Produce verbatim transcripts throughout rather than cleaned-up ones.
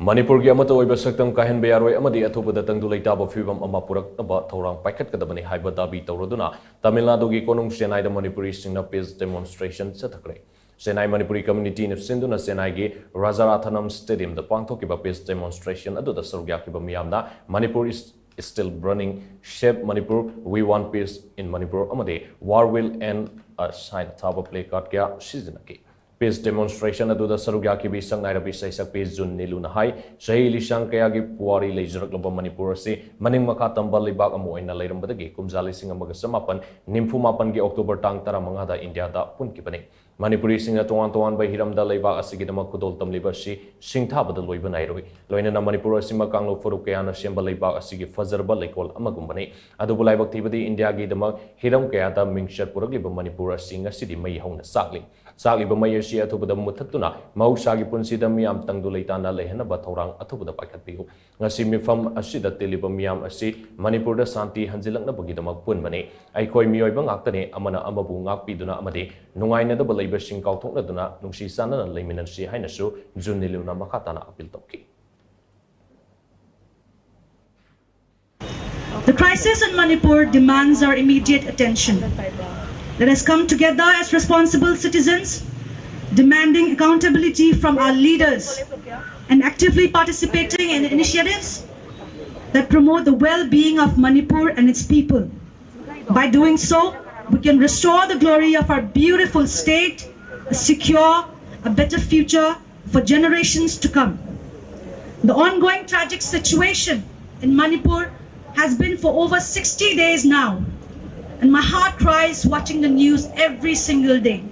ꯃꯅꯤꯄꯨꯔꯒꯤ ꯑꯃꯠꯇ ꯑꯣꯏꯕ ꯁꯛꯇꯝ ꯀꯥꯏꯍꯟꯕ ꯌꯥꯔꯣꯏ ꯑꯃꯗꯤ ꯑꯊꯨꯕꯗ ꯇꯪꯗꯨ ꯂꯩꯇꯥꯕ ꯐꯤꯕꯝ ꯑꯃ ꯄꯨꯔꯛꯅꯕ ꯊꯧꯔꯥꯡ ꯄꯥꯏꯈꯠꯀꯗꯕꯅꯤ ꯍꯥꯏꯕ ꯗꯥꯕꯤ ꯇꯧꯔꯗꯨꯅ ꯇꯥꯃꯤꯜ ꯅꯥꯗꯨꯒꯤ ꯀꯣꯅꯨꯡ ꯆꯦꯟꯅꯥꯏꯗ ꯃꯅꯤꯄꯨꯔꯤꯁꯤꯡꯅ peace demonstration ꯆꯠꯊꯈ꯭ꯔꯦ꯫ ꯆꯦꯟꯅꯥꯏ ꯃꯅꯤꯄꯨꯔꯤ communityꯅ ꯁꯤꯟꯗꯨꯅ ꯆꯦꯟꯅꯥꯏꯒꯤ ꯔꯥꯖꯥꯔꯥꯊꯅꯝ Stadiumꯗ ꯄꯥꯡꯊꯣꯛꯈꯤꯕ peace demonstration ꯑꯗꯨꯗ ꯁꯔꯨꯛ ꯌꯥꯈꯤꯕ ꯃꯤꯌꯥꯝꯅ Manipur is still burning, Save Manipur, We Want Peace in Manipur ꯑꯃꯗꯤ War Will End a sign ꯊꯥꯕ placard ꯀꯌꯥ ꯁꯤꯖꯤꯟꯅꯈꯤ꯫ Peace demonstration ꯑꯗꯨꯗ ꯁꯔꯨꯛ ꯌꯥꯈꯤꯕꯤ ꯁꯛꯅꯥꯏꯔꯕꯤ ꯁꯩꯁꯛꯄꯤ ꯖꯨꯟ ꯅꯤꯂꯨꯅ ꯍꯥꯏ, ꯆꯍꯤ ꯂꯤꯁꯥꯡ ꯀꯌꯥꯒꯤ ꯄꯨꯋꯥꯔꯤ ꯂꯩꯖꯔꯛꯂꯕ ꯃꯅꯤꯄꯨꯔ ꯑꯁꯤ ꯃꯅꯤꯡ ꯃꯈꯥ ꯇꯝꯕ ꯂꯩꯕꯥꯛ ꯑꯃ ꯑꯣꯏꯅ ꯂꯩꯔꯝꯕꯗꯒꯤ ꯀꯨꯝꯖꯥ ꯂꯤꯁꯤꯡ ꯑꯃꯒ ꯆꯃꯥꯄꯟ ꯅꯤꯐꯨ ꯃꯥꯄꯟꯒꯤ October ꯇꯥꯡ ꯇꯔꯥꯃꯉꯥꯗ ꯏꯟꯗꯤꯌꯥꯗ ꯄꯨꯟꯈꯤꯕꯅꯤ꯫ ꯃꯅꯤꯄꯨꯔꯤꯁꯤꯡꯅ ꯇꯣꯉꯥꯟ ꯇꯣꯉꯥꯟꯕ ꯍꯤꯔꯝꯗ ꯂꯩꯕꯥꯛ ꯑꯁꯤꯒꯤꯗꯃꯛ ꯈꯨꯗꯣꯜ ꯇꯝꯂꯤꯕ ꯑꯁꯤ ꯁꯤꯡꯊꯥꯕꯗ ꯂꯣꯏꯕ ꯅꯥꯏꯔꯣꯏ꯫ ꯂꯣꯏꯅꯅ ꯃꯅꯤꯄꯨꯔ ꯑꯁꯤꯃꯛ ꯀꯥꯡꯂꯨꯞ ꯐꯨꯔꯨꯞ ꯀꯌꯥꯅ ꯁꯦꯝꯕ ꯂꯩꯕꯥꯛ ꯑꯁꯤꯒꯤ ꯐꯖꯔꯕ ꯂꯩꯀꯣꯜ ꯑꯃꯒꯨꯝꯕꯅꯤ꯫ ꯑꯗꯨꯕꯨ ꯂꯥꯏꯕꯛ ꯊꯤꯕꯗꯤ ꯏꯟꯗꯤꯌꯥꯒꯤꯗꯃꯛ ꯍꯤꯔꯝ ꯀꯌꯥꯗ ꯃꯤꯡꯆꯠ ꯄꯨꯔꯛꯂꯤꯕ ꯃꯅꯤꯄꯨꯔ ꯑꯁꯤ ꯉꯁꯤꯗꯤ ꯃꯩ ꯍꯧꯅ ꯆꯥꯛꯂꯤ꯫ ꯆꯥꯛꯂꯤꯕ ꯃꯩ ꯑꯁꯤ ꯑꯊꯨꯕꯗ ꯃꯨꯊꯠꯇꯨꯅ ꯃꯍꯧꯁꯥꯒꯤ ꯄꯨꯟꯁꯤꯗ ꯃꯤꯌꯥꯝ ꯇꯪꯗꯨ ꯂꯩꯇꯥꯅ ꯂꯩꯍꯟꯅꯕ ꯊꯧꯔꯥꯡ ꯑꯊꯨꯕꯗ ꯄꯥꯏꯈꯠꯄꯤꯌꯨ꯫ ꯉꯁꯤ ꯃꯤꯐꯝ ꯑꯁꯤꯗ ꯇꯤꯜꯂꯤꯕ ꯃꯤꯌꯥꯝ ꯑꯁꯤ ꯃꯅꯤꯄꯨꯔꯗ ꯁꯥꯟꯇꯤ ꯍꯟꯖꯤꯜꯂꯛꯅꯕꯒꯤꯗꯃꯛ ꯄꯨꯟꯕꯅꯤ꯫ ꯑꯩꯈꯣꯏ ꯃꯤꯑꯣꯏꯕ ꯉꯥꯛꯇꯅꯤ, ꯑꯃꯅ ꯑꯃꯕꯨ ꯉꯥꯛꯄꯤꯗꯨꯅ ꯑꯃꯗꯤ ꯅꯨꯡꯉꯥꯏꯅꯗꯕ ꯂꯩꯕꯁꯤꯡ ꯀꯥꯎꯊꯣꯛꯅꯗꯨꯅ ꯅꯨꯡꯁꯤ ꯆꯥꯟꯅꯅ ꯂꯩꯃꯤꯟꯅꯁꯤ ꯍꯥꯏꯅꯁꯨ ꯖꯨꯟ ꯅꯤꯂꯨꯅ ꯃꯈꯥ ꯇꯥꯅ appeal ꯇꯧꯈꯤ꯫ The crisis in Manipur demands our immediate attention. Let us come together as responsible citizens, demanding accountability from our leaders and actively participating in initiatives that promote the well-being of Manipur and its people. By doing so, we can restore the glory of our beautiful state, a secure, a better future for generations to come. The ongoing tragic situation in Manipur has been for over sixty days now, and my heart cries watching the news every single day.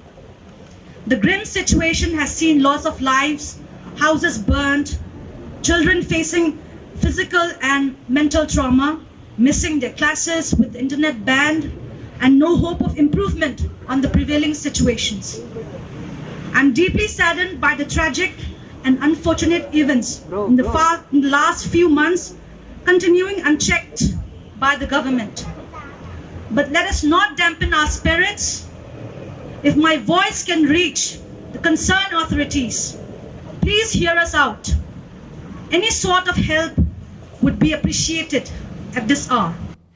The grim situation has seen loss of lives, houses burned, children facing physical and mental trauma, missing their classes with internet banned, and no hope of improvement on the prevailing situations. I'm deeply saddened by the tragic and unfortunate events in the, far, in the last few months, continuing unchecked by the government. But let us not dampen our spirits. If my voice can reach the concerned authorities, please hear us out. Any sort of help would be appreciated at this hour.